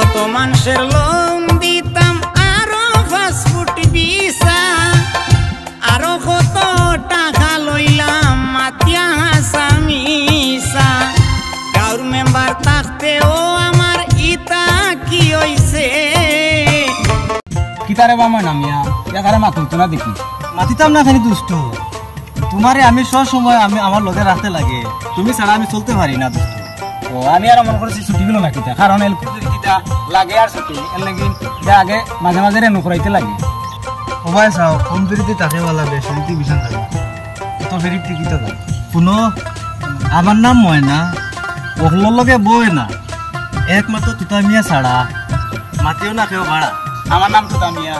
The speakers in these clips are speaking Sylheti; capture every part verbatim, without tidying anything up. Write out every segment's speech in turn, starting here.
কত মানষের লোন দিতাম আরো পাঁচ ফুট বিছা, আরো কত টাকা লইলাম মাতিয়া হাছা মিছা। গাউর মেম্বার থাকতেও আমার ইতা কি অইছে? কিতারে বা ময়না মিয়া, এখানে মাতুইতো না দেখি। মাতিতাম না খালি দুষ্ট। তোমারে আমি সব সময় আমি আমার লগে রাখতে লাগে, তুমি ছাড়া আমি চলতে পারি না দোস্ত। ও, আমি আর মনে করছি ছুটি গেল না কিতা, কারণ এলকুর কিতা লাগে আর ছুটি, এর লাগি যে আগে মাঝে মাঝে রেনু করাইতে লাগে। ও ভাই সাহেব, কম ফিরিতে তাকে বালা বেশ, ফিরিতে বিশাল লাগে। তো ফিরিতে কিতা যায়? শুনো, আমার নাম ময়না, অকলর লগে বয় না, একমাত্র তুতা মিয়া ছাড়া, মাতিও না কেউ ভাড়া। আমার নাম তুতা মিয়া,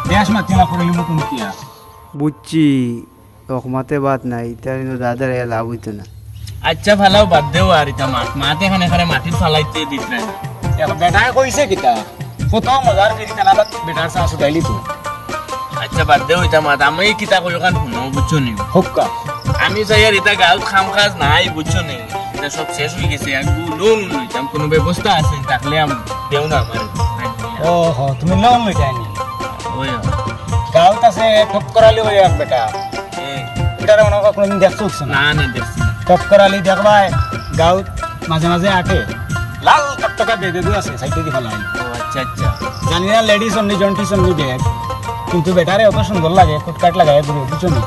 বেশ মাতিও না করিলি মতন কিয়া। বুঝছি, অকমাতে বাত নাই, ইতার কিন্তু দাদার এ লাভ অইতো না। আচ্ছা, ফালাও, বাদ দেও আর ইতা মাত। মাত এখানে এখানে মাটির ফালাইতে দিত না। এখন বেটায় কইছে কিতা? কত মজার ফিরি খানা বাদ বেটার চা ছুটাইলি তুই। আচ্ছা, বাদ দেও ইতা মাত। আমি এই কিতা কই ওখান শুনো, বুঝছো নি? হুক্কা। আমি চাই আর ইতা গাঁওত কাম কাজ নাই, বুঝছো নি? ইতা সব শেষ অই গেছে। আমি লোন লইতাম, কোনো ব্যবস্থা আছে? থাকলে আমি দেও না আমার। ও হো, তুমি লোন লইতায় নি? ওই। গাঁওত আছে টক্কর আলী ওই এক বেটা। হুম। বেটারে মনে হয় কোনোদিন দেখছো উঠছে না? না, না, দেখছি না। টক্কর আলী দেখবায়, গাঁওত মাঝে মাঝে আটে। লাল টকটকা বেগ এগু আছে, সাইডে দি ফালাই। ও, আচ্ছা, আচ্ছা। জানি না ladies only, gents only বেগ, কিন্তু বেটারে অত সুন্দর লাগে, ফুটকাট লাগায় ঘুরে, বুঝছো নি?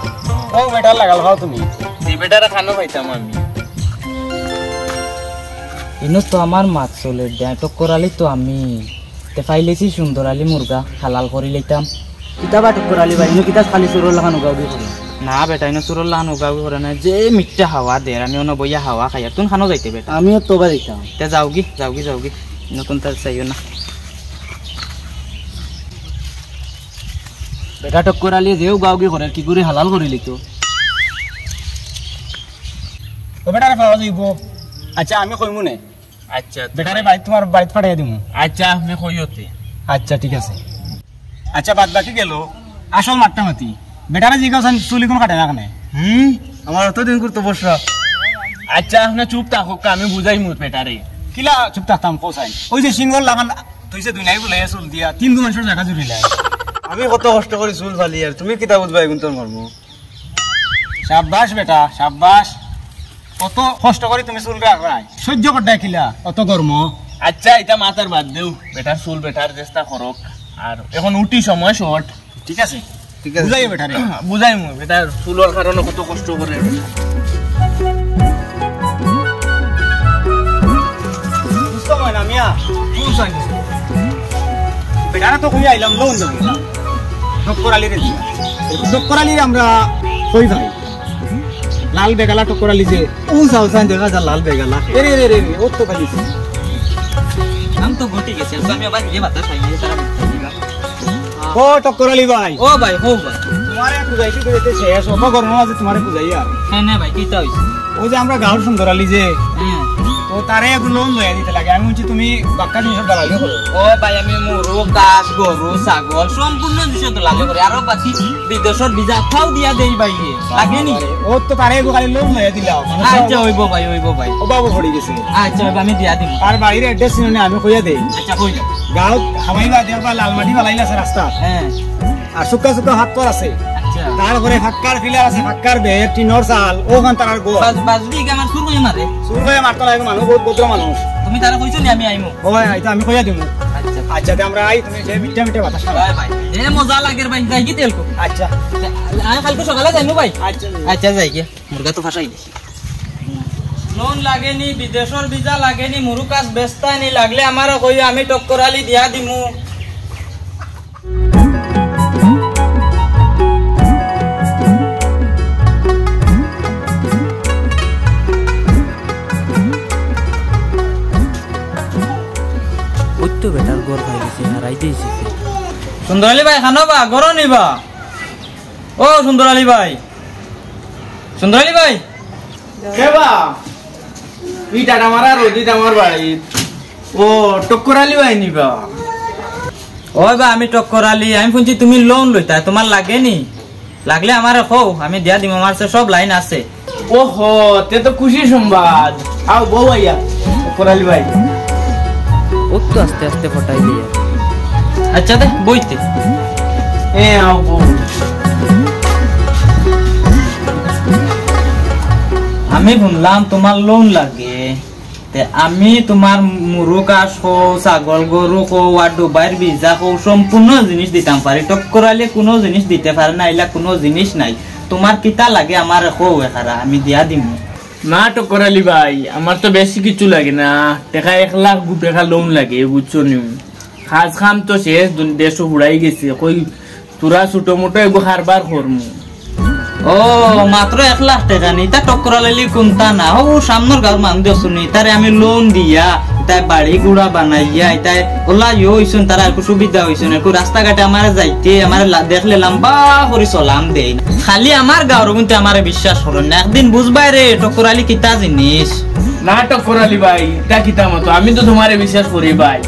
ও বেটার লাগাল খাও তুমি। জি, বেটারে খানো পাইতাম আমি। ইনো তো আমার মাত চলে, টক্কর আলী তো আমি। তে ফাইলেছি সুন্দর আলী মুরগা, হালাল করি লইতাম। কিতা বা টক্কর আলী ভাই, ইনো কিতা খালি চুরর লাখান উগাউগি করে? না বেটা, ইনো চুরর লাখান উগাউগি করে না, যে মিঠা হাওয়া দের, আমি অনো বইয়া হাওয়া খাই, আর তুন খানো যাইতে বেটা। আমিও তো বা যাইতাম। তে যাওগি, যাওগি, যাওগি, নতুন তার চাইও না। বেটা টক্কর আলী যে উগাউগি করে, কি করে হালাল করি লইতো? ও বেটারে পাওয়া যাইবো। আচ্ছা, আমি কইমু নে। আচ্ছা, বেটারে বাড়িত, তোমার বাড়িত পাঠাইয়া দিমু। আচ্ছা, আপনি কইও তে। আচ্ছা, ঠিক আছে। আচ্ছা, বাদ বাকি গেল, আসল মাতটা মাতি। বেটারে জিজ্ঞাসা, চুল ইগুন কাটে না কেনে? হুম, আমার অতদিন করতো বসরা। আচ্ছা, আপনি চুপ থাকুক, আমি বুঝাইমু বেটারে। কিলা চুপ থাকতাম, কও চাই। ওই যে সিঙ্গল লাগান, তুই যে দুনিয়ায় বুলাইয়া চুল দিয়া, তিন গুণ মানুষের জায়গা জুড়িলাই। আমি কত কষ্ট করি চুল ফালি আর তুমি কিতা বুঝবা এগুন তোর মর্ম? সাব্বাস বেটা, সাব্বাস। কত কষ্ট করি তুমি চুল রাখরায়। সহ্য করতায় কিলা, অত গরম। আচ্ছা, ইতা মাতার বাদ দেও। বেটার চুল বেটার চেষ্টা করক। আর এখন উঠি, সময় short। ঠিক আছে, ঠিক আছে। বুঝাইও বেটারে। বুঝাইমু, বেটার চুলর কারণে কত কষ্ট করে। বুঝতে হয় না মিয়া, চুল চাই। বেটারা তো কই আইলাম, লোন দেবো। টক্কর আলীরে দিয়া। টক্কর আলীরে আমরা কই ভাই? লাল বেগালা টক্কর আলী যে। ও চাও চাই দেখা যা লাল বেগালা। এরে, এরে, এরে, এরে, ও তো খালি। নাম তো ঘটি গেছে, আমি আবার নিজে বাতাস পাই, নিজে তারা বাতাস পাই। ও টক্কর আলী ভাই। ও ভাই, ও ভাই। তোমারে বুঝাইছি তো এতে শেষ, অত গরম আছে তোমারে বুঝাই আর। হ্যাঁ, না ভাই, কিতা হইছে? ও যে আমরা গাঁওর সুন্দর আলী যে, হ্যাঁ। ও তারে এগু লোন লইয়া দিতে লাগে। আমি শুনছি তুমি বাক্কা জিনিসের দালালি করো। ও ভাই, আমি মুরগ, কাস, গরু, ছাগল, সম্পূর্ণ জিনিসের দালালি করি। আরো বাকি বিদেশর ভিসা ফাও দিয়া দেই ভাই, লাগে নি? ও তো তারে এগু খালি লোন লইয়া দিলাম। আচ্ছা, অইবো ভাই, অইবো ভাই। ও বাবু পড়ি গেছে। আচ্ছা, অইবো, আমি দিয়া দিমু। আর বাড়ির address নি, আমি কইয়া দেই। আচ্ছা, কই যাও? গাঁও হামাইবা দেখবা লাল মাটি ফালাইল আছে রাস্তা। হ্যাঁ। আর শুকা শুকা হাত কর আছে। আচ্ছা। তারপরে ফাক্কার ফিলার আছে, ফাক্কার বেড়, টিনর চাল, ওখান তার আর গো। বাস, বাস, দিকে আমার চুর করে মারে। চুর করে মারতো না, এখন মানুষ বহুত ভদ্র মানুষ। তুমি তারা কইছো নি আমি আইমু? ও ভাই, আইতো আমি কইয়া দিমু। আচ্ছা। আচ্ছা, তে আমরা আই, তুমি যে মিঠা মিঠা বাতাস খাও। ভাই, ভাই। এ মজা লাগের ভাই, যাই কি তেল কো? আচ্ছা। আমি কালকে সকালে যাইমু ভাই। আচ্ছা। আচ্ছা, যাই গিয়া। মুরগা তো ফাঁসাই দিছি। লোন লাগেনি, বিদেশর ভিসা লাগেনি, মুরুকাস বেস্তানি লাগলে আমারও কইও, আমি টক্কর আলী দিয়া দিমু। ওই তো বেটার ঘর হয়ে গেছে, হারাই দিয়েছি। সুন্দর আলী ভাই, খানো বা, ঘরো নিবা? ও সুন্দর আলী ভাই, সুন্দর আলী ভাই। কে বা? ই টাটা মারা রোদিত আমার বাড়িত। ও, টক্কর আলী ভাই নিবা? ওই বা, আমি টক্কর আলী। আমি শুনছি তুমি লোন লইতা, তোমার লাগে নি? লাগলে আমারে কও, আমি দিয়া দিমু, আমার কাছে সব লাইন আছে। ওহো, তে তো খুশি সংবাদ। আও, বউ আইয়া, টক্কর আলী ভাই। তো আস্তে আস্তে ফটাই দিয়া। আচ্ছা দে, বইতে। এ, আও, বউ। আমি হুনলাম তুমার loan লাগে। তে আমি তুমার মুরগ হাঁস কও, ছাগল গরু কও, আর দুবাইর ভিসা কও, সম্পূর্ণ জিনিস দিতাম পারি। টক্কর আলী কুনু জিনিস দিতে পারে না, ইলা কুনু জিনিস নাই। তুমার কিতা লাগে আমারে কও এখারা, আমি দিয়া দিমু। না টক্কর আলী ভাই, আমার তো বেশি কিছু লাগে না, টেকা এক লাখ গু-, টেকা loan লাগে, বুঝছো নি? কাজ কাম তো শেষ, দুন-, দেশো ফুরাই গেছে, কই থুড়া ছোট মোটো এগু কারবার করমু। ও, মাত্র এক লাখ টেকা নি, ইতা টক্কর আলী কুন্তা না, ও সামনর গাঁওর মানুষ আছইন নি, তারে আমি loan দিয়া, ইতায় বাড়ি ঘুড়া বানাইয়া, ইতায় ওলা ইয়ো অইছইন, তারা একটু সুবিধা অইছইন, একটু রাস্তাঘাটে আমারে যাইতে, আমারে লা-, দেখলে লাম্বা করি সালাম দেইন। খালি আমার গাঁওর গুনতে আমারে বিশ্বাস করইন না, একদিন বুঝবায় রে, টক্কর আলী কিতা জিনিস। না টক্কর আলী ভাই, ইতা কিতা মাতো, আমি তো তুমারে বিশ্বাস করি ভাই।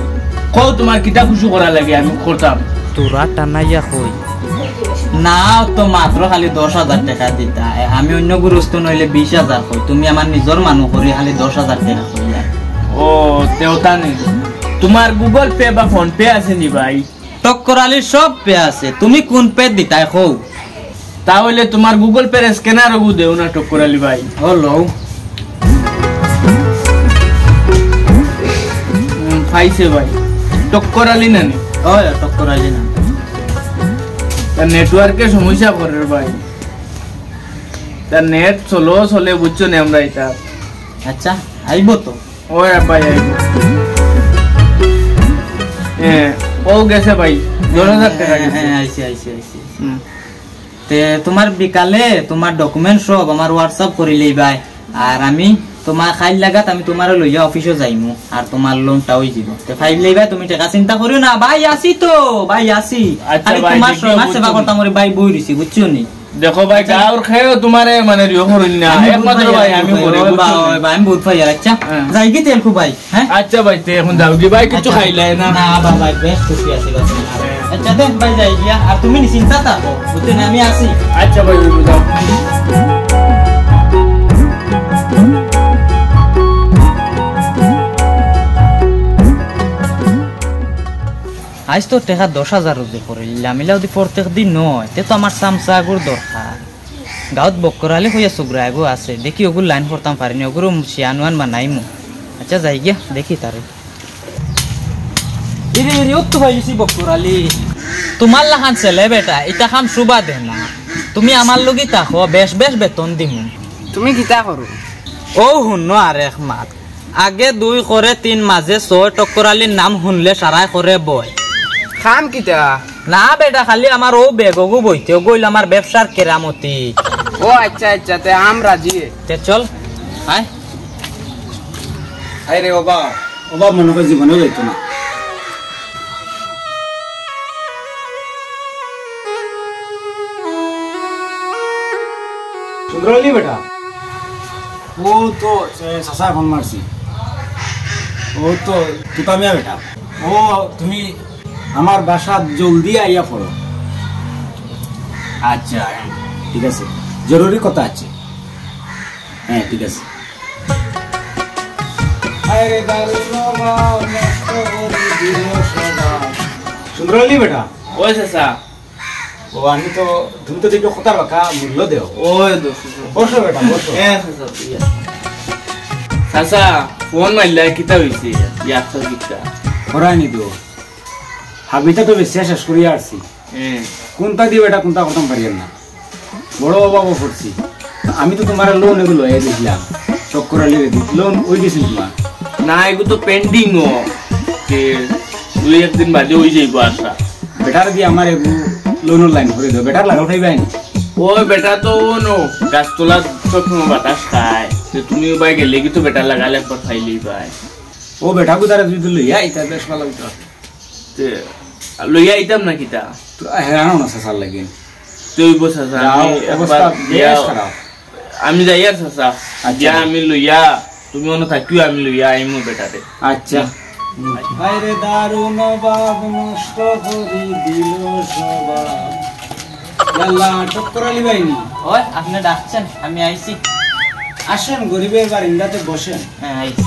কও তুমার কিতা খুশি করা লাগে, আমি করতাম। তোরা টানাইয়া কই। না, তো মাত্র খালি দশ হাজার টেকা দিতা। এ, আমি অন্য গুরুস্ত নইলে বিশ হাজার কই। তুমি আমার নিজর মানুষ করি খালি দশ হাজার টেকা কইলা। ও, তেও তা নি। তুমার Google Pay বা PhonePe আছে নি ভাই? টক্কর আলীর সব পে আছে। তুমি কুন পে দিতায় কও? তা অইলে তুমার Google Pay-র scanner ওগু দেও না টক্কর আলী ভাই। ও লও। হুম, পাইছে ভাই। টক্কর আলী না নি? ওই, টক্কর আলী না। তার network-এ সমস্যা করের ভাই। তার net slow চলে, বুঝছো নি আমরা ইতা। আচ্ছা, আইবো তো। ওই ভাই, আইবো। হ্যাঁ, ও গেছে ভাই, দশ হাজার টেকা হ্যাঁ, গেছে। হ্যাঁ, আইছি, আইছি, আইছি। হুম। তে তুমার বিকালে তুমার document সব আমার WhatsApp করিলেই ভাই। আর আমি তুমার কাইল লাগাত আমি তুমারে লইয়া অফিসো যাইমু, আর তুমার loan-টা অইযিবো। তে পাইলেই ভাই তুমি টেকা চিন্তা করিও না, ভাই আছি তো, ভাই আছি। আচ্ছা খালি ভাই, তুমার দেখিও, আমার সেবা বুঝছো নি? করতাম ওরে ভাই বই রইছি, বুঝছো নি? দেখো ভাই, আচ্ছা। গাঁওর কেউ তুমারে মানে রিও করইন না, আমি একমাত্র ভাই, ভাই আমি করি, ওই বুঝছো বা-, নি? ওই ভাই, আমি বহুত ভাই আর আচ্ছা। হ্যাঁ। যাই কি তেলকু ভাই, হ্যাঁ? আচ্ছা ভাই, তে এখন যাও কি ভাই, কিচ্ছু আচ্ছা। খাইলাই না? না বা ভাই, বেশ খুশি আছি বাস। আচ্ছা, দেখ ভাই, যাই গিয়া। আর তুমি নি চিন্তা থাকো, বুঝছো নি? আমি আছি। আচ্ছা ভাই, ওই যাও। আইজ তো টেকা দশ হাজার রুজি করিলাম, ইলা যদি প্রত্যেক দিন নয়, তে তো আমার চামচা আগুর দরকার। গাঁওত বক্কর আলী কইয়া সুগ্রা এগু আছে, দেখি ওগুর লাইন করতাম পারিনি, ওগুরও শিয়ানুয়ান বানাইমু। আচ্ছা, যাই গিয়া, দেখি তারে। ইরে, ইরে, ও তো ভাই, ইসি বক্কর আলী। তুমার লাখান ছেলে বেটা, ইতা কাম শুবা দে না। তুমি আমার লগি থাকো, বেশ বেশ বেতন দিমু। তুমি কিতা করো? ও হুনো আর এক মাত। আগে দুই করে তিন, মাঝে ছয়, টক্কর আলীর নাম হুনলে সারায় করে বয়। খাম কিতা? না বেটা, খালি আমার ও বেগগু বইতে, ওগু অইল আমার ব্যবসার কেরামতি। ও আচ্ছা, আচ্ছা, তে আম রাজি। তে চল, আয়। আয় রে ওবা, ওবা মনে হয় জীবনেও যাইতো না। সুন্দর অইলি বেটা। ও তো, এ, চাচা ফোন মারছি। ও তো তুতামিয়া বেটা। ও, তুমি আমার বাসাত জলদি আইয়া পড়ো। আচ্ছা, হ্যাঁ, ঠিক আছে, জরুরি কথা আছে। হ্যাঁ, ঠিক আছে। আরে দারুণ বাবা, নষ্ট করে দিল সবাই। সুন্দর অইলি বেটা। ওই চাচা, ও, আমি তো, তুমি তো দেখো কথার বাক্কা মূল্য দেও। ওই দোস্ত। বসো বেটা, বসো। হ্যাঁ, চাচা, ইয়া। চাচা, ফোন মারলা, কিতা অইছে? ইয়ার তো কিতা? করায়নি তো। হাবিটা তো বেশি শেষ করিয়া আসছি। হ্যাঁ। কোনটা দিও এটা, কোনটা করতাম পারিয়ার না। বড় অভাবো পড়ছি। আমি তো তুমার লোন এগুলো লইয়া দিছিলাম। চক্কর আলী রেডি। লোন ওই দিছিল তুমার? না, এগু তো pending ও। তে দুই একদিন বাদে অই যাইবো আশা। বেটার দি আমার এগু লোনর লাইন করি দেও, বেটার লাগাল খাইবায় নি? ও বেটা তো অনো গাছতলাত সবসময় বাতাস খায়, তে তুমি ওবায় গেলেগি তো বেটার লাগাল একবার খাইলেই পায়। ও বেটা গুতারে যদি লইয়া আইতা বেশ ভালা অইতো। তে লইয়া আইতাম না কিতা? তো হেরানো না চাচার লাগি। তে অইবো চাচা, যাও, আমি অবস্থা একবার বেশ গিয়া খারাপ। আমি যাইয়ার চাচা। আচ্ছা। গিয়া আমি লইয়া, তুমি অনো থাকিও, আমি লইয়া আইমু বেটারে। আচ্ছা। আরে দারুণ বাপ নষ্ট করি দিল সবাই। ইয়াল্লা, টক্কর আলী ভাই নি? ওই, আপনে ডাকছেন, আমি আইছি। আসেন, গরিবের বারিন্দাতে বসেন। হ্যাঁ, আইছি।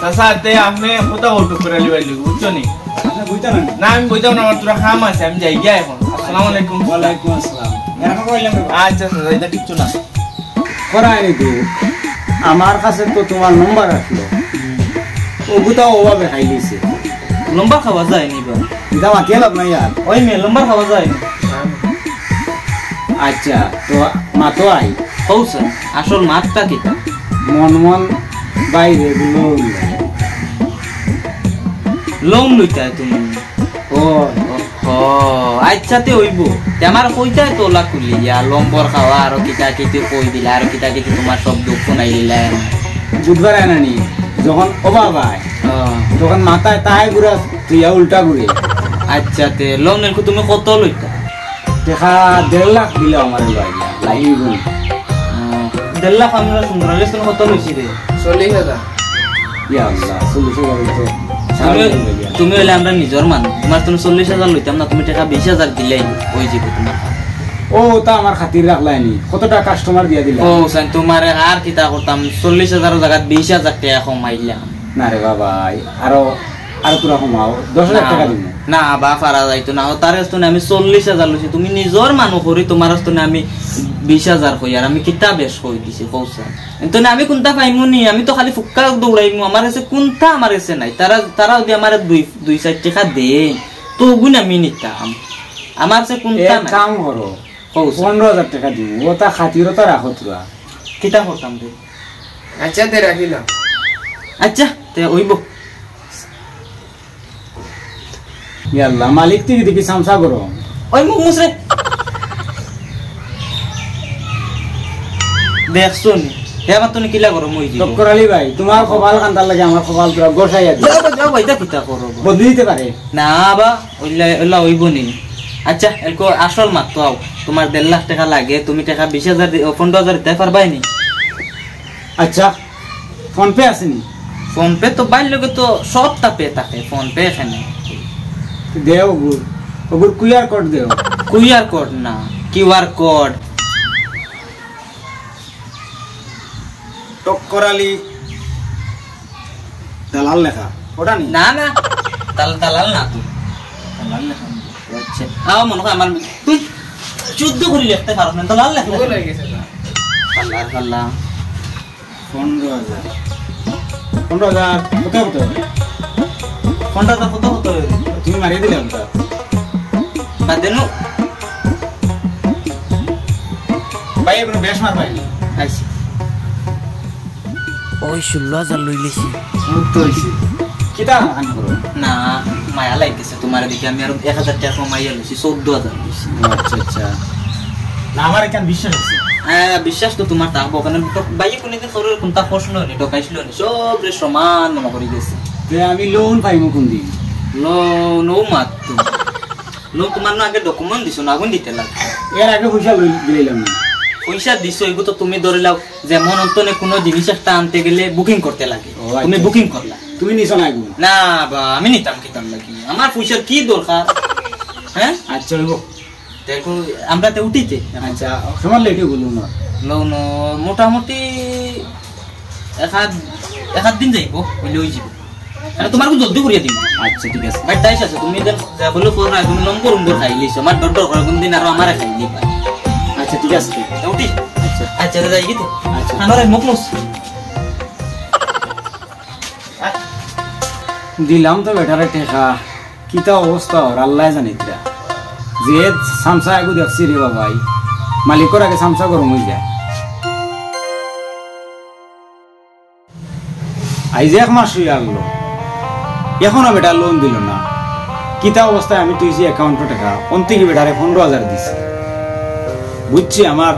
চাচা, তে আপনে কথা কও টুকর আলী ভাইর লগে, বুঝছো নি? আপনে বইতা না? না, আমি বইতাম না, আমার থুড়া কাম আছে, আমি যাইগিয়া এখন। আসসালামু আলাইকুম। ওয়ালাইকুম আসসালাম। এরকম কইলাম রে। আচ্ছা চাচা, ইতা কিচ্ছু না। করায়নি তো। আমার কাছে তো তুমার নম্বর আছলো। অগুতা অভাবে খাইলিছে। নম্বর খাওয়া যায়নি বা। ইতা মাতিয়া লাভ নাই আর। ওই মেয়ে, নম্বর খাওয়া যায়নি। আচ্ছা, তো মাতো আই। কও স্যার, আসল মাতটা কিতা? মন মন বাইরে গুলো। লোন লইতায় তুমি? ও। ও, আচ্ছা, তে অইবো। তে আমারে কইতায় তো অলা খুলিয়া, নম্বর খাওয়া আরো কিতা কিতি কই দিলা, আরো কিতা কিতি তুমার সব দুখ শুনাই দিলা। বুধবার আনানি, যখন অভাব আয়, ও। তখন মাথায় তাই ঘুরা, তুইয়া উল্টা ঘুরে। আচ্ছা, তে লোন এলকু তুমি কত লইতা? টেকা দেড় লাখ দিলে আমার লইয়া, লাগি গুণ। ও, দেড় লাখ আমরা সুন্দর আলী কত লইছি রে? চল্লিশ হাজার। ইয়া আল্লাহ, চল্লিশ হাজার তো সারা তুমি, দিন হয়ে গেল। তুমি অইলে আমরা নিজর মানুষ, তুমার তুমি চল্লিশ হাজার লইতাম না, তুমি টেকা বিশ হাজার দিলেই অই যাইবো তুমার। ও, তা আমার খাতির রাখলায়নি, কতটা কাস্টমার দিয়া দিলা। ও, হুসাইন, তুমারে আর কিতা করতাম, চল্লিশ হাজারর জাগাত বিশ হাজার টেকা কমাইলাম। না রে বাবা, আরো, আরো থুড়া কমাও, দশ হাজার না, টেকা দিমু। না বা, পারা যাইতো না, তার কাছ থনে আমি চল্লিশ হাজার লইছি, তুমি নিজর মানুষ করি, তুমার কাছ থনে আমি বিশ হাজার কই, আর আমি কিতা বেশ কই দিছি, কও স্যার। এন্তনে আমি কুনটা পাইমু নি? আমি তো খালি ফুক্কা দৌড়াইমু। আমার কাছে কুনটা আমার কাছে নাই। তারা, তারা যদি আমারে দুই, দুই চাইর টেকা দেইন, তে অগুন আমি নিতাম। আমার কাছে কুনটা এক নাই। কাম করো, কও স্যার। পনরো হাজার টেকা দিমু, অতা খাতিরতা রাখো থুড়া। কিতা করতাম রে? আচ্ছা, তে রাখিলাম। আচ্ছা, তে অইবো। ইয়াল্লা, মালিক থাকি দেখি চামচা গরম। ওই মুখ মুছ রে। দেখছো নি? হে আবার তুমি কিলা গরম অই দিল? টক্কর আলী ভাই, তুমার কপাল কান্দার লাগি আমার কপাল থুড়া গসাইয়া দিও। যাও বা, যাও বা, ইতা কিতা করো বা? বদলি দিতে পারে। না বা, অইলা, অইলা অইবো নি। আচ্ছা, এলকো আসল মাতো আও। তুমার দেড় লাখ টেকা লাগে, তুমি টেকা বিশ হাজার দি-, ও, পনরো হাজার দিতায় পারবায় নি? আচ্ছা, PhonePe আছে নি? PhonePe তো ভাইর লগে তো সবতা Pay থাকে, PhonePe এখানে। দেও অগুর, অগুর QR code দেও। QR code না, কিউআর কোড। টক্কর আলী দালাল লেখা, অটা নি? না, না, দাল-, দালাল না তো। দালাল লেখা নি? আচ্ছা, আও মনে অয় আমার, তুই শুদ্ধ করি লিখতে পারস না, দালাল লেখা। ভুল অই গেছে না। আল্লাহ, আল্লাহ। পনরো হাজার। পনরো হাজার কত কত? পনরো হাজার কত কত? তুমি মারিয়া দিলায় অটা। বাদ দেনু। ভাই, এবার বেশ মার পাইনি। আইছি। ওই ষোলো হাজার লইলিছি। মুক্ত অইছি। কিতা হান করো? না, মায়া লাগি গেছে তুমারে দেখি, আমি আরো এক হাজার টেকা কমাইয়া লইছি, চৌদ্দ হাজার লইছি। ও আচ্ছা, আচ্ছা। না, আমার এখান বিশ্বাস আছে। হ্যাঁ, বিশ্বাস তো তুমার থাকবো, কারণ তো ভাইয়ে কোনোদিন কারোর কুনটা প্রশ্ন নি, ঠকাইছিল নি, সবরে সমান মনে করি গেছে। তে আমি লোন পাইমু কুনদিন? লোন, ও মাত্র। লোন তুমার না আগে ডকুমেন্ট দিছো না, আগুন দিতে লাগে। এর আগে পয়সা লই দিলাম না। পয়সা দিছো, এগু তো তুমি ধরি লাও, যেমন অন্তনে কুনু জিনিস একটা আনতে গেলে বুকিং করতে লাগে। ও, তুমি আচ্ছা। বুকিং করলা। তুমি নিছো না এগু? না বা, আমি নিতাম কিতার লাগি? আমার পয়সার কি দরকার? হ্যাঁ? আচ্ছা, অইবো। দেখো, আমরা তো উঠিতে। আচ্ছা, সময় লেট অইবো না? লোন মোটামুটি এক আধ, এক আধ দিন যাইবো, অইলে অই যাইবো। মানে তুমার খুব জলদি করিয়া দিমু। আচ্ছা, ঠিক আছে। ভাই, তাই আছে, তুমি দেন, যা বলে করো না, তুমি নম্বর উম্বর খাইলিছো, আমার ডর ডর করে কোনদিন আরো আমারে খাইলি পায়। আচ্ছা, ঠিক আছে। তা উঠি? আচ্ছা। আচ্ছা, রে, যাই কি তো? আচ্ছা। আমার এই মুখ মুছ। দিলাম তো বেটারে টেকা, কিতা অবস্থা অর আল্লায় জানিতরা। যে চামচা এগু দেখছি রে বাবাই, মালিকর আগে চামচা গরম অই যায়। আইজ এক মাস অইয়া আইলো, এখনো বেটা লোন দিল না। কিতা অবস্থায় আমি থইছি অ্যাকাউন্টো টেকা, অন্তে কি বেটারে পনরো হাজার দিছি। বুঝছি আমার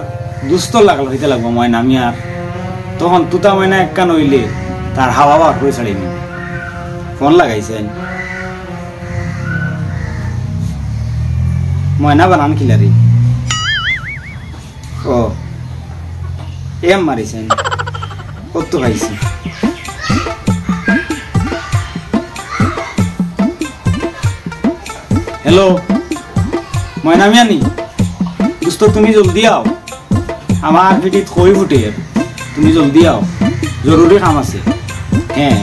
দুস্তর লাগাল অইতে লাগবো ময়না মিয়ার। তখন তুতা ময়না একখান অইলে তার হাওয়া বার করে ছাড়ি নি। ফোন লাগাইছেন। ময়না বানান কিলারি? ও, এম মারিছেন। কত পাইছি? হ্যালো, ময়না মিয়ানি? দোস্ত, তুমি জলদি আও। আমার পিঠিত কই ফুটে, তুমি জলদি আও, জরুরি কাম আছে। হ্যাঁ।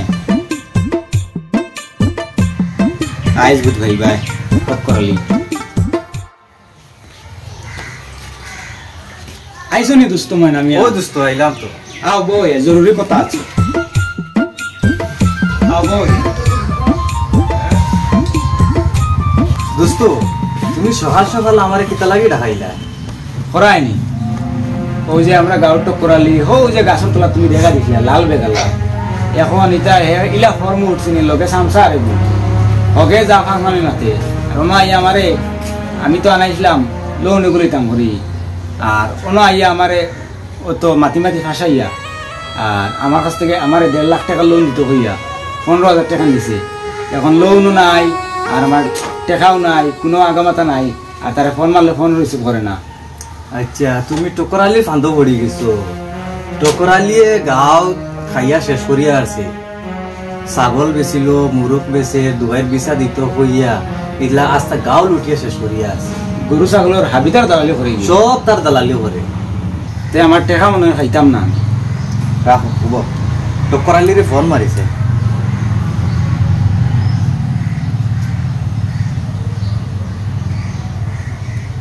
আইজ বুধ ভাই ভাই, টক্কর আলী। আইছো নি দোস্ত ময়না মিয়া? ও দোস্ত, আইলাম তো। আও বই, জরুরি কথা আছে। আও বই। দোস্ত, তুমি সকাল সকাল আমারে কিতা লাগি ডাকাইলা? করায়নি। ওই যে আমরা গাঁওর টক্কর আলী, হো ওই যে গাছর তলা তুমি দেখা দিছিলা, লাল বেগালা। এখন ইতা হে, ইলা ফর্ম উঠছে নি, লগে সামসা আরে বু। হগে যা ফাঁস মানে নাতে। আর ওনা আইয়া আমারে, আমি তো আনাইছিলাম, লোন এগুলো ইতাম করি। আর ওনা আইয়া আমারে, ও তো মাতি মাতি ফাঁসাইয়া। আর আমার কাছ থেকে আমারে দেড় লাখ টাকা লোন দিত কইয়া, পনেরো হাজার টাকা নিছে। এখন লোনও নাই, আর আমার টাকাও নাই, কোনো আগামাতা নাই। আর তারে ফোন মারলে ফোন রিসিভ করে না। আচ্ছা, তুমি টক্কর আলীর ফান্দো পড়ি গেছো। টক্কর আলীয়ে গাঁও খাইয়া শেষ করিয়া আছে। ছাগল বেচিল, মুরগ বেচে, দুবাইর ভিসা দিত কইয়া, ইলা আস্তা গাঁও লুটিয়া শেষ করিয়া আছে। গরু ছাগলর হাবি তার দালালি করে গেছে। সব তার দালালি করে। তে আমার টেকা মনে হয় খাইতাম না। রাখো, খবর। টক্কর আলীরে ফোন মারিছে।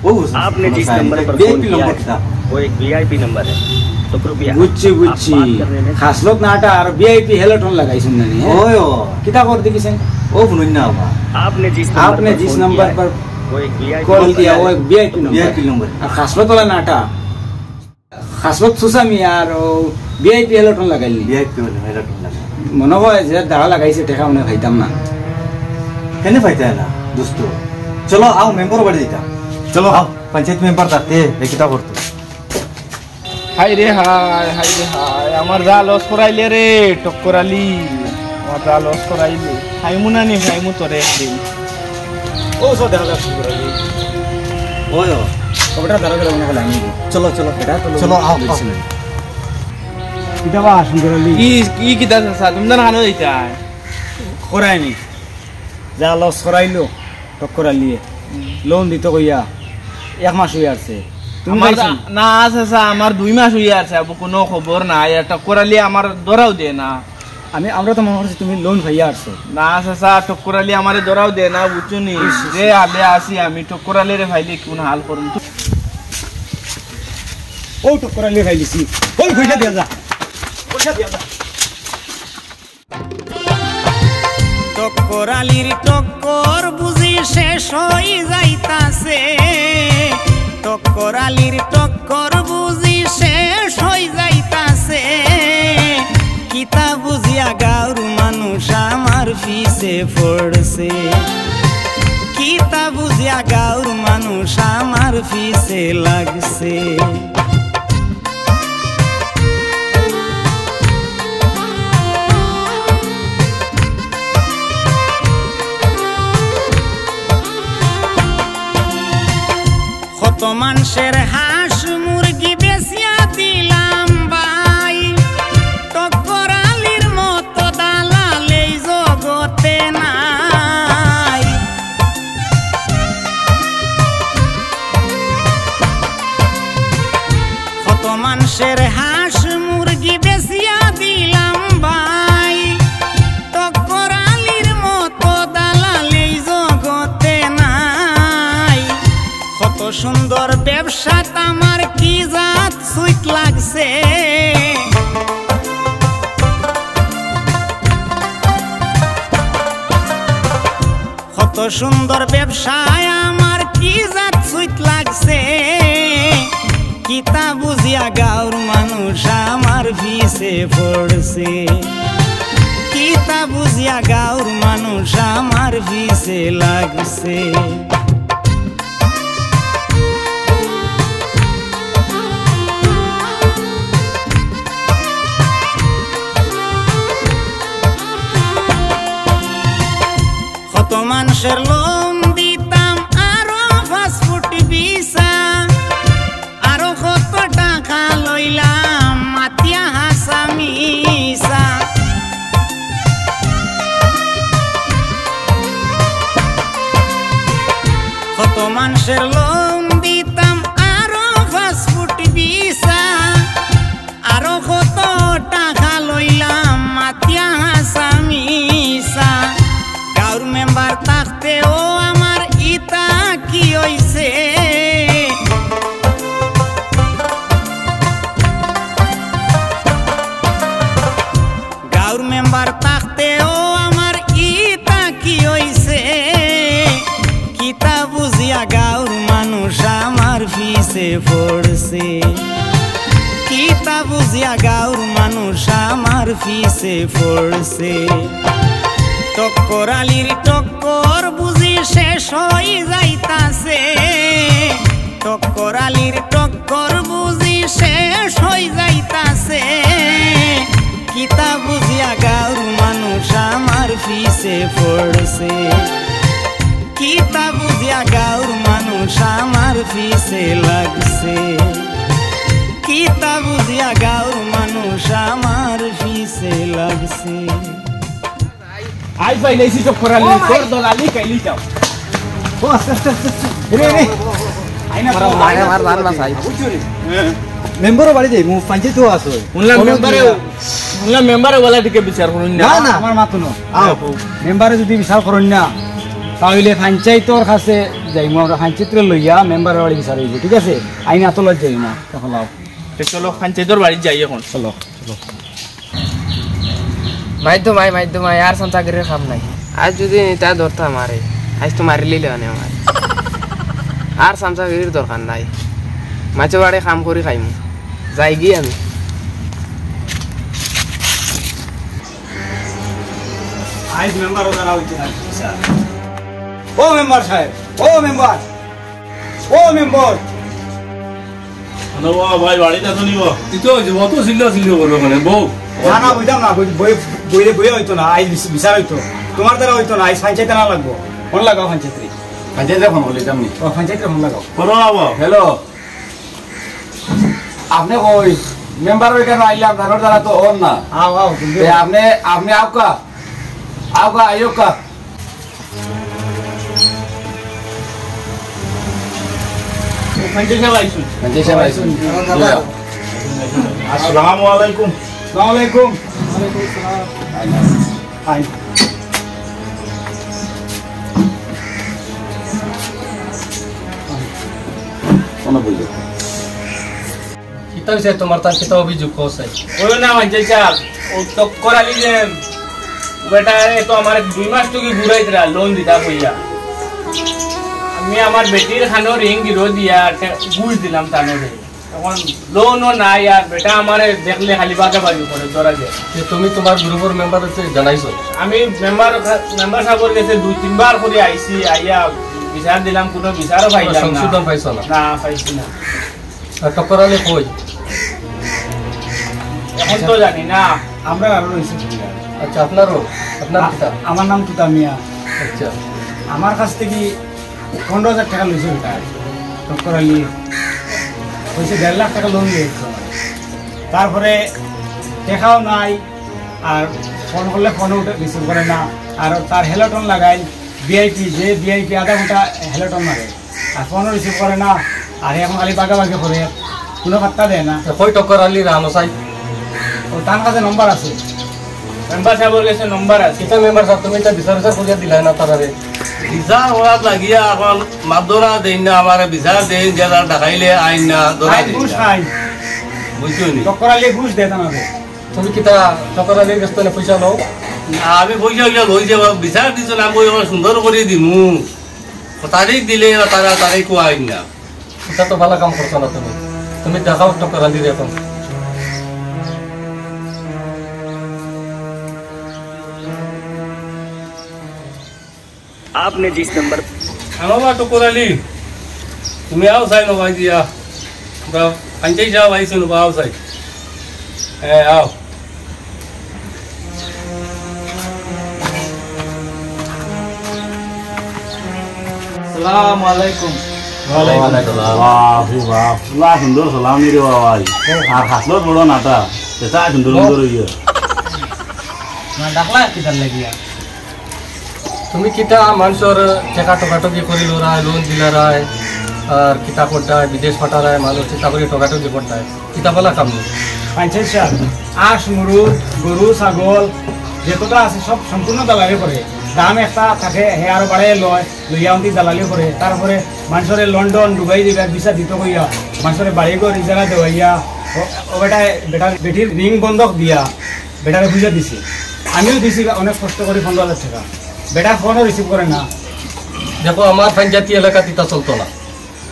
ও, আপনি জিস নম্বর পর ফোন কিয়া হ্যায়, ও এক ভিআইপি নম্বর হ্যায়। তো কৃপয়া বুঝছি, বুঝছি। খাসলত নাটা আর ভিআইপি হেলোটন লাগাইছইন না নি, হ্যাঁ? ওই, ও। কিতা কর দেখিছেন? ও, হুনুন না, বাবা। আপনি জিস নম্বর পর কল কিয়া, ও এক ভিআইপি নম্বর। ভিআইপি নম্বর। আর খাসলত ওলা নাটা। খাসলত সুসামি আর ও ভিআইপি হেলোটন লাগাইলি। ভিআইপি হেলোটন লাগাইলি। মনে হয় যে দাঁড়া লাগাইছে, টেকা মনে হয় খাইতাম না। কেনে পাইতে না, দোস্ত? চলো, আও, মেম্বার বাড়ি দিতাম। চলো। আও, পঞ্চায়েত মেম্বার তাতে, এ কিতা করতো? হায় রে হায়, হায় রে হায়, আমার যা লস করাইলে রে, টক্কর আলী, আমার যা লস করাইলে। খাইমু না নি, খাইমু তোরে একদিন। ও, সব দেখা যাক, সুন্দর আলী। ওই, ও। কবেটা দাঁড়া গেলে মনে হয় লাইন দিব। চলো, চলো। এটা তো চলো, আও, আও। কিতা বা, সুন্দর আলী? কি, কি, কিতা চাচা? তুমি তো না খানো দিতা। করায়নি। যা লস করাইলো, টক্কর আলীয়ে। হুম। লোন দিত কইয়া, এক মাস হইয়া আছে। তুমি আমার পাইছো? না, চাচা, আমার দুই মাস হইয়া আছে, আবু, কোনো খবর নাই। আর টক্কর আলী আমার ধরাও দে না। আমি, আমরা তো মনে করছি তুমি লোন পাইয়া আসছো। না চাচা, টক্কর আলী আমারে ধরাও দে না, বুঝছো নি? ইস, ইস, যে ইস। হালে আছি আমি, টক্কর আলীরে পাইলে কোন হাল করমু। ও টক্কর আলী পাইলিছি। ওই পয়সা দিয়া যা। পয়সা দিয়া যা। টক্কর আলীর টক্কর বুঝি শেষ হই যাইতাছে। টক্কর আলীর টক্কর বুঝি শেষ হই যাইতাছে। কিতা বুঝিয়া গাঁওর মানুষ আমার পিছে পড়ছে, কিতা বুঝিয়া গাঁওর মানুষ আমার পিছে লাগছে। কত মানষের হাঁস মুরগি বেচিয়া দিলাম ভাই, টক্কর আলীর মতো দালাল এই জগতে নাই। কত মানষের হাঁস মুরগি বেচিয়া দিলাম ভাই, টক্কর আলীর মতো দালাল এই জগতে নাই। কত সুন্দর ব্যবসাত আমার কি জাত সুইট লাগছে। কত সুন্দর ব্যবসায় আমার কি জাত সুইট লাগছে। কিতা বুঝিয়া গাঁওর মানুষ আমার পিছে পড়ছে, কিতা বুঝিয়া গাঁওর মানুষ আমার পিছে লাগছে। কত মানষের লোন দিতাম আরো পাঁচ ফুট ভিসা, আরো কত টাকা লইলাম মাতিয়া হাছা মিছা। কত মানষের লোন দিতাম আরো পাঁচ ফুট ভিসা, আরো কত টাকা লইলাম মাতিয়া হাছা মিছা। গাঁওর মেম্বার থাকতে পড়ছে। কিতা বুঝিয়া গাঁওর মানুষ আমার পিছে পড়ছে। টক্কর আলীর টক্কর বুঝি শেষ অই যাইতাছে। টক্কর আলীর টক্কর বুঝি শেষ অই যাইতাছে। কিতা বুঝিয়া গাঁওর মানুষ আমার পিছে পড়ছে। কিতা বুঝিয়া গাঁওর মানুষ আমার পিছে লাগছে। কিতা বুঝিয়া গাঁওর মানুষ আমার পিছে লাগছে। আই পাইলাইছি টক্কর আলী, ও ভাই। তোর দলালি কাইলি যাও। ও, আস্তে, আস্তে, আস্তে, আস্তে। এরে, এরে। আইনা আমার তো মারে আমার জান বাঁচাই। বুঝছো নি? মেম্বারর বাড়ি যাইমু, পঞ্চায়েতও আছে। শুনলাম মেম্বারে, শুনলাম মেম্বারে বলা দিকে বিচার করুন না। না, না, আমার মাতো না। আও, মেম্বারে যদি বিচার করুন না, তাহলে পঞ্চায়েতর কাছে যাইমু, আমরা পঞ্চায়েতরে লইয়া মেম্বারর বাড়ি বিচার অইবো, ঠিক আছে? আইন আদালতো যাইমু, তখন আও। তো চলো, পঞ্চায়েতর বাড়ি যাই এখন। চলো, চলো। মাইদ্দো মাই, মাইদ্দো মাই, আর চামচাগিরির কাম নাই। আইজ যদি ইতা ধরতা আমারে, আইজ তো মারিলিলে অনে আমারে। আর চামচাগিরির দরকার নাই। মাইনষর বাড়ি কাম করি খাইমু। যাইগি আমি। আইজ মেম্বারও জানা অইতো না, স্যার। ও মেম্বার সাহেব, ও মেম্বার, ও মেম্বার। আরে বাবা, ভাই, বাড়িত আছো নি বা? এই তো, অত চিল্লা চিল্লি করো কেনে, বউ। না, না, বইতাম না, বই, বই, বইলে বইয়া অইতো না, আইজ বিচ-, বিচার অইতো। তুমার দ্বারা অইতো না, আইজ পঞ্চায়েত আনা লাগবো। ফোন লাগাও পঞ্চায়েতরে। পঞ্চায়েতরে ফোন করলে যামনি। ও, পঞ্চায়েতরে ফোন লাগাও। করো না বাবা। হ্যালো। আপনে কই? মেম্বার অইখানো আইলাম, জানোর দ্বারা তো অর না। আও, আও, তুমি তে আও। আপনে, আপনে আউক্কা। আউক্কা, আইউক্কা। পঞ্চায়েত সাব আইছইন। পঞ্চায়েত সাব আইছইন। আসসালামু আলাইকুম। আসসালামু আলাইকুম। ওয়ালাইকুম আসসালাম। আইন। কোনো বুঝো। কিতা অইছে তুমার, তার কিতা অভিযোগ কও চাই? কইও না, পঞ্চায়েত সাব, ও টক্কর আলী যে বেটায় তো আমারে দুই মাস থাকি ঘুরাইতরা, লোন দিতা কইয়া। আমি আমার বেটির কানো রিং গিরো দিয়া টে-, ঘুষ দিলাম তানরে। অখন লোনও নাই, আর বেটা আমারে দেখলে খালি বাগাবাগি করে, ধরা দেয়। যে তুমি তুমার গ্রুপর মেম্বাররে জানাইছো? আমি মেম্বার, মেম্বার সাবর গেছে দুই তিনবার করি আইছি, আইয়া বিচার দিলাম, কুনু বিচারও পাইলাম না। সংশোধন পাইছো না? না, পাইছি না। আর টক্কর আলী কই? অখন তো জানি না। আমরার আরো রইছে। আচ্ছা, আপনারও? আপনার আ-, কিতা? আমার নাম তুতা মিয়া। আচ্ছা। আমার কাছ থাকি পনেরো হাজার টেকা লইছে বেটায়, টক্কর আলী। কইছে দেড় লাখ টেকা লোন লইছে। তারপরে টেকাও নাই, আর ফোন করলে ফোনও উঠে, রিসিভ করে না। আর তার হ্যালো টোন লাগাইল, ভিআইপি, যে ভিআইপি আধা ঘন্টা হ্যালো টোন মারে। আর ফোনও রিসিভ করে না, আর অখন খালি বাগাবাগি করে, কুনু পাত্তা দেয় না। তো কই টক্কর আলী রানো চাই? ও, তার কাছে নম্বর আছে। মেম্বার সাবর গেছে নম্বর আছে। কিতা মেম্বার সাব, তুমি ইতা বিচার বিচার করিয়া দিলায় না তারারে? বিচার করাত লাগিয়া অখন মাতরা দেইন না, আমারে বিচার দেইন, জেলা দেখাইলে আইন না, ধরা আইন দেইন ঘুষ না। খাই। বুঝছো নি? টক্কর আলী ঘুষ দেয় তারারে। তুমি কিতা টক্কর আলীর গেছ থাকি পয়সা লও? না, আমি পয়সা অইলা লই যাবা, বিচার দিছো না, আমি অখন সুন্দর করি দিমু। তারিখ দিলে না, তারা তারিখ আইন না। ইটা তো ভালা কাম করছো না তুমি। তুমি দেখাও টক্কর আলীরে অখন। আপনি জিস নম্বর। আনো বা টক্কর আলী, তুমি আও চাই নবাই দিয়া। আমরা পঞ্চায়েত সাব আইছইন নবা, আও চাই। হ্যাঁ, আও। আসসালামু আলাইকুম। ওয়ালাইকুম আসসালাম। বাপ রে বাপ, পুরা সুন্দর সালাম রে বাবা। আর হাসলত বড় নাটা, এটা সুন্দর সুন্দর অইয়া। না, ডাকলা কিতার লাগিয়া? তুমি কিতা মানষর টেকা টকাটকি করি লড়ায়, লোন দিলারায়, আর কিতা করতায়, বিদেশ পাঠারায়, মানুষ চিন্তা করি টকাটকি করতায়। কিতা ভালা কাম নি? পঞ্চায়েত সাব, আস, মুরুগ, গরু, ছাগল, যতটা আছে সব সম্পূর্ণ দালালি করে। দাম একটা থাকে, হে আরো বাড়াইয়া লয়, লইয়া অন্তি দালালি করে। তারপরে মানষরে লন্ডন, দুবাই দিবা ভিসা দিত কইয়া, মানষরে বাড়ি ঘর ইজারা দেওয়াইয়া, ও, ও বেটায়, বেটার বেটির রিং বন্ধক দিয়া, বেটারে বুঝা দিছে। আমিও দিছি অনেক কষ্ট করি পনেরো হাজার টেকা। বেটা ফোনও রিসিভ করে না। দেখো, আমার পঞ্চায়েতি এলাকাত ইতা চলতো না।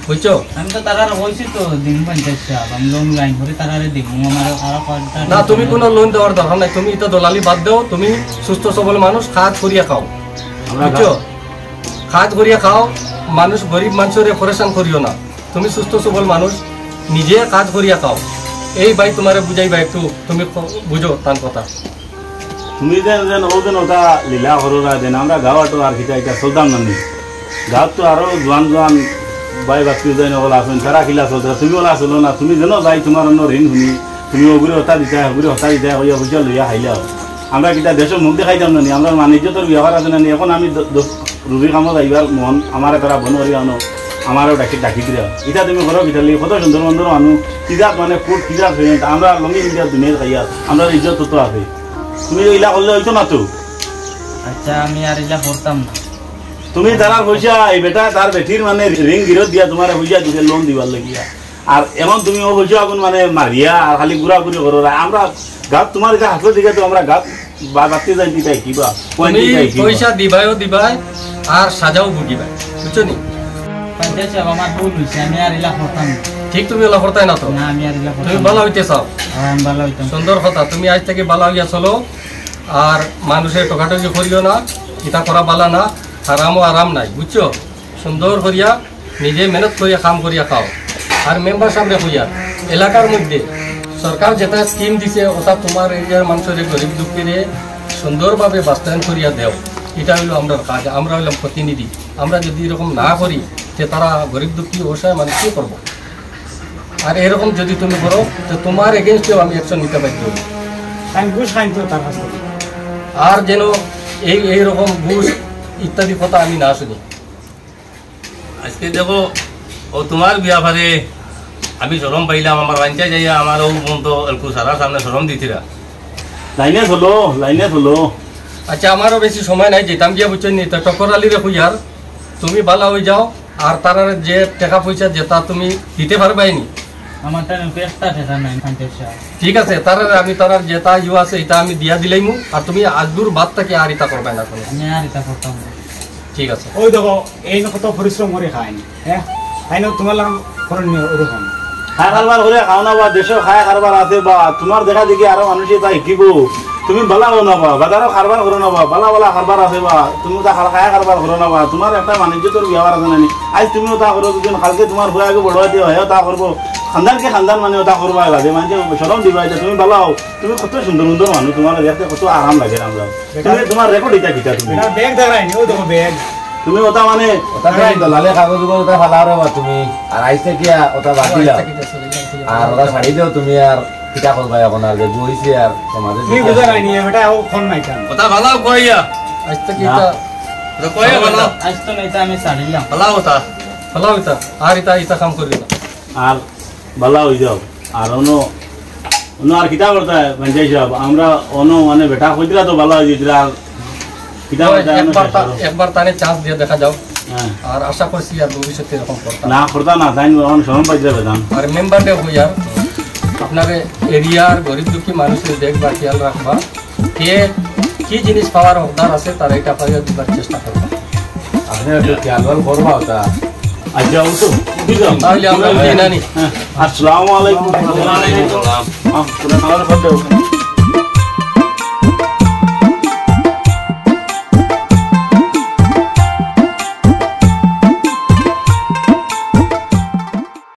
বুঝছো? আমি তো তারারে কইছি তো, দিমু পঞ্চাশ টেকা, আমি লোন লাইন করে তারারে দিমু, আমার আরো কয়েকটা না, তুমি কোনো লোন দেওয়ার দরকার নাই, তুমি ইতা দলালি বাদ দেও, তুমি সুস্থ সবল মানুষ, কাজ করিয়া খাও, আমরা বুঝছো? কাজ করিয়া খাও, মানুষ, গরিব মানুষরে পরেশান করিও না, তুমি সুস্থ সবল মানুষ, নিজে কাজ করিয়া খাও। এই ভাই তোমারে বুঝাইবা একটু, তুমি ক-, বুঝো তান কথা। তুমি যেন, যেন, ও যেন ওটা লীলা করো না যেন, আমরা গাওয়াটো আর কিতা এটা চলতাম না নি। গাওয়াত তো আরো জোয়ান জোয়ান ভাই বাচ্চু যেন ওগুলো আছেন, তারা কিলা চলতে, তুমি ওলা চলো না, তুমি যেন যাই তোমার অন্য ঋণ শুনি, তুমি ওগুলো হতা দিতে, ওগুলো হতা দিতে, ওই অফিসিয়াল লইয়া খাইলাও। আমরা কিতা দেশের মুখ দেখাইতাম না নি, আমরা মানে ইজ্জতর ব্যাপার আছে না নি। এখন আমি দ-, দ-, রুজি কামো যাইবার মন, আমারে তারা বন করি আনো, আমারও ডাকি, ডাকি দিলা। ইটা তুমি করো কিতা লাগি? কত সুন্দর সুন্দর মানুষ, কিজাত মানে ফুট, কিজাত ফেন্ট, আমরা লুঙ্গি পিন্দিয়া দুনিয়াত খাইয়ার, আমরার ইজ্জত তো আছে। তুমি তো ইলা করলে অইতো না তো। আচ্ছা, আমি আর ইলা করতাম না। তুমি তারার পয়সা, এই বেটা তার বেটির মানে ঋণ গিরত দিয়া তোমারে পয়সা দিছে লোন দিবার লাগিয়া। আর এখন তুমি ও পয়সা এখন মানে মারিয়া আর খালি ঘুরাঘুরি করো। আর আমরা গাত তোমার ইটা হাতর দিকে তো আমরা গাত বা-, বাড়তে যাই দিতাই কি বা, পয়েন্ট তুমি দিতাই কি বা। পয়সা দিবাইও দিবাই, আর সাজাও ভুগিবাই, বুঝছো নি? পঞ্চায়েত সাহেব, আমার ভুল হইছে, আমি আর ইলা করতাম না। ঠিক তুমি ইলা করতাই না তো? না, আমি আর ইলা করতাম তুমি না। ভালা হইতে চাও? হ্যাঁ, আমি ভালা হইতাম। সুন্দর কথা, তুমি আজ থেকে ভালা হইয়া চলো, আর মানুষের টোকাটুকি করিও না, ইটা করা ভালা না, হারামও আরাম নাই, বুঝছো? সুন্দর করিয়া নিজে মেহনত করিয়া কাম করিয়া খাও। আর মেম্বার সাহেবরে কইয়া, এলাকার মধ্যে সরকার যেটা স্কিম দিছে, ওটা তোমার এরিয়ার মানুষের গরিব দুঃখীরে সুন্দরভাবে বাস্তবায়ন করিয়া দেও। এটা হইলো আমরার কাজ, আমরা হইলাম প্রতিনিধি। আমরা যদি এরকম না করি, তে তারা গরিব দুঃখী অসহায় মানুষ কি করবো? আর এরকম যদি তুমি করো, তো তোমার এগেইনস্টেও আমি অ্যাকশন নিতে বাধ্য হই। আমি ঘুষ খাই তো তার কাছ থেকে। আর যেন এই, এই রকম ঘুষ ইত্যাদি কথা আমি না শুনি। আজকে দেখো, ও তোমার ব্যাপারে আমি শরম পাইলাম, আমার বাঞ্চা যাইয়া আমার ও মন তো এলকু সারা সামনে শরম দিছিলা। লাইনে চলো, লাইনে চলো। আচ্ছা, আমারও বেশি সময় নাই, যেতাম গিয়া বুঝছো নি, তো টক্কর আলীরে কইয়ার, তুমি বালা হয়ে যাও, আর তারার যে টাকা পয়সা যেটা তুমি দিতে পারবাই নি। আমার তার একটা টাকা নাই, পঞ্চাশ টাকা। ঠিক আছে, তারার আমি তারার যেটা ইউ আছে, এটা আমি দিয়া দিলাইমু, আর তুমি আজগুর বাদ থেকে আর এটা করবাই না কোনো। আমি আর এটা করতাম না। ঠিক আছে। ওই দেখো, এই যে কত পরিশ্রম করে খাইন, হ্যাঁ? তাই না, তোমার লাম করেন নি ওরকম। খায় কারবার করে খাও না বা, দেশে খায় কারবার আছে বা, তোমার দেখা দেখি আরো মানুষে তাই শিখিব। তুমি বালা হও না বা, বাজারও কারবার করো না বা, বালা বালা কারবার আছে বা, তুমি ওটা খায় কারবার করো না বা, তোমার একটা বাণিজ্য তোর ব্যবহার আছে না নি? আজ তুমি ওটা করো, দুদিন কালকে তোমার হয়ে আগে বড় হইতে হয়, ওটা করবো। খানদান কে খানদান মানে ওটা করবা, বাদে মানে শরম দিবা, এটা তুমি বালা হও। তুমি কত সুন্দর সুন্দর মানুষ, তোমার দেখতে কত আরাম লাগে আমরা। তুমি, তোমার রেকর্ড এটা কিতা তুমি? এটা ব্যাগ দেখাই নি, ওই দেখো ব্যাগ। তুমি ওটা মানে ওটা তো দলালে কাগজ উগজ ওটা ফালা রে বা তুমি। আর আইতে কি আর ওটা বাদ দিলাও। আর ওটা ছাড়ি দেও তুমি আর কিতা করবা এখন আর যে বইছে আর সমাজে তুমি দিতে বুঝা হবে। নাই নি, এটা ও ফোন নাই কেন? ওটা ফালাও কইয়া। আজ তো কি না। এটা ওটা কইয়া ফালাও। আজ তো নাই, তা আমি ছাড়িলাম। ফালাও ওটা। ফালাও এটা। আর এটা, এটা কাম করবে না। আর বালা হয়ে যাও। আর অন্য, অন্য আর কিতা করতে হয়, পঞ্চায়েত সাহেব? আমরা অন্য মানে বেটা কইতরা তো বালা হয়ে যেতরা, আর কিতা তো করতে হয়, অন্য একবার শেষ তা-, করো। একবার তারে চান্স দিয়ে দেখা যাও। হ্যাঁ। আর আশা করছি আর ভবিষ্যতে এরকম করতাম। না, করতা না, তাই নয়, এখন শরম পাইতে হবে, জান। আর মেম্বাররে কই আর আপনারে এরিয়ার গরিব দুঃখী মানুষের দেখবা, খেয়াল রাখবা। কে কি জিনিস পাওয়ার হকদার আছে, তারা এটা পাইয়া দিবার চেষ্টা করবা। আপনি একটু খেয়াল করবা ওটা। আচ্ছা, ও তো বুঝলাম। তাহলে আমরা বুঝি না নি। হ্যাঁ, আসসালামু আলাইকুম। ওয়ালাইকুম আসসালাম। আহ, তোরা খাওয়ার পর যাও।